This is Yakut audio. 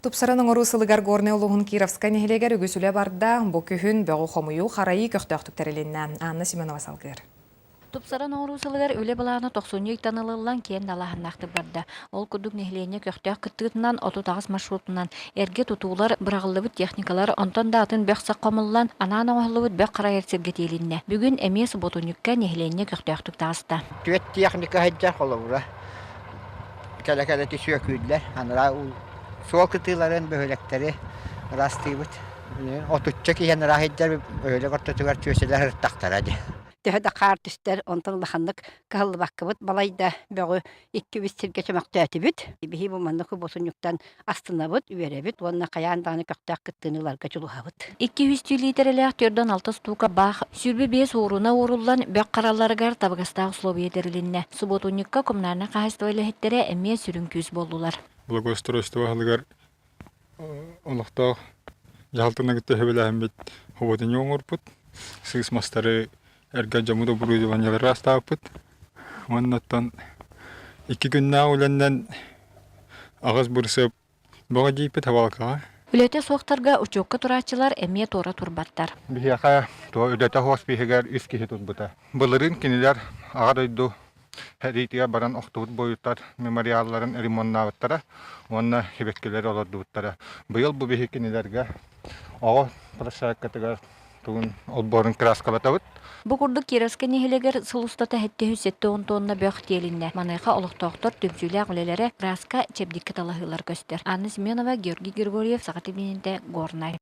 Тупсаран оҥоруу сылыгар Горнай улууһун Кировскай нэһилиэгэр үгүс үлэ барда. Бу күһүн бөҕү хомуйуу, харайыы көхтөөхтүк тэрилиннэ. Анна Семенова салгыыр. Тупсаран оҥоруу сылыгар үлэ былаана тохсунньу ыйтан ылыллан киэҥ далааһыннаахтык барда. Ол курдук нэһилиэнньэ көхтөөх кыттыытынан 38 маршрутунан эргэ тутуулар, быраҕыллыбыт техникалар, онтон да атын бөх-сах хомуллан, анаан оҥоһуллубут бөх харайар сиргэ тиэлиннэ. Бүгүн эмиэ субуотунньукка нэһилиэнньэ көхтөөхтүк таҕыста. Түөрт техника сылдьар холобура кэлэ-кэлэ түсүөкүүллэр. Анараа суол кытыыларын, бөһүөлэктэри ыраастыыбыт. Отучча киһи анараа сылдьар бөһүөлэк ортотугар чүөчэлэр ырыттахтара дии. Төһө да хаар түстэр, онтон улаханнык кыһаллыбаккабыт балайда бөҕү иккибит сиргэ чөмөхтөөтүбүт. Биһи бу маннык субуотунньуктан астынабыт, үөрэбит уонна хайаан даҕаны көхтөөх кыттыыны ыларга дьулуһабыт. 200 лиитэрэлээх 46 стуука баах, 25 ууруна ууруллан бөх харалларыгар табыгастаах условия тэрилиннэ. Субуотунньукка коммунальнай хаһаайыстыба үлэһиттэрэ эмиэ сүрүн күүс буоллулар. Благоустройство аһылыгар олохтоох дьаһалтаны кытта сөбүлэһэммит субуотунньук оҥорбут. Сыыс мастары эргэ дьоммут оборудованиелары астаабыппыт. Уонна оттон икки күннээх үлэннэн аҕыс бырысыап бөҕө дьииппит хабалкаҕа. Үлэтэ суохтарга учуокка турааччылар эмиэ туора турбаттар. Биһиэхэ туо үлэтэ суох биһигэр үс киһи турбута. Былырыын кинилэр Аҕа дойду сэриитигэр баран охтубут буойуттар мемориалларын ремоннаабыттара уонна сибэккилэри олордубуттара. Быйыл бу биһи кинилэргэ оҕо площадкатыгар тугун олбуорун кырааскалатабыт. Бу курдук Кировскай нэһилиэгэр сыл устата 770 тонна бөх тиэлиннэ. Маныаха олохтоохтор түмсүүлээх үлэлэрэ кырааска чэбдиккэ талаһыылар көстөр. Анна Семенова, Георгий Григорьев, Саха телевидениетэ, Горнай.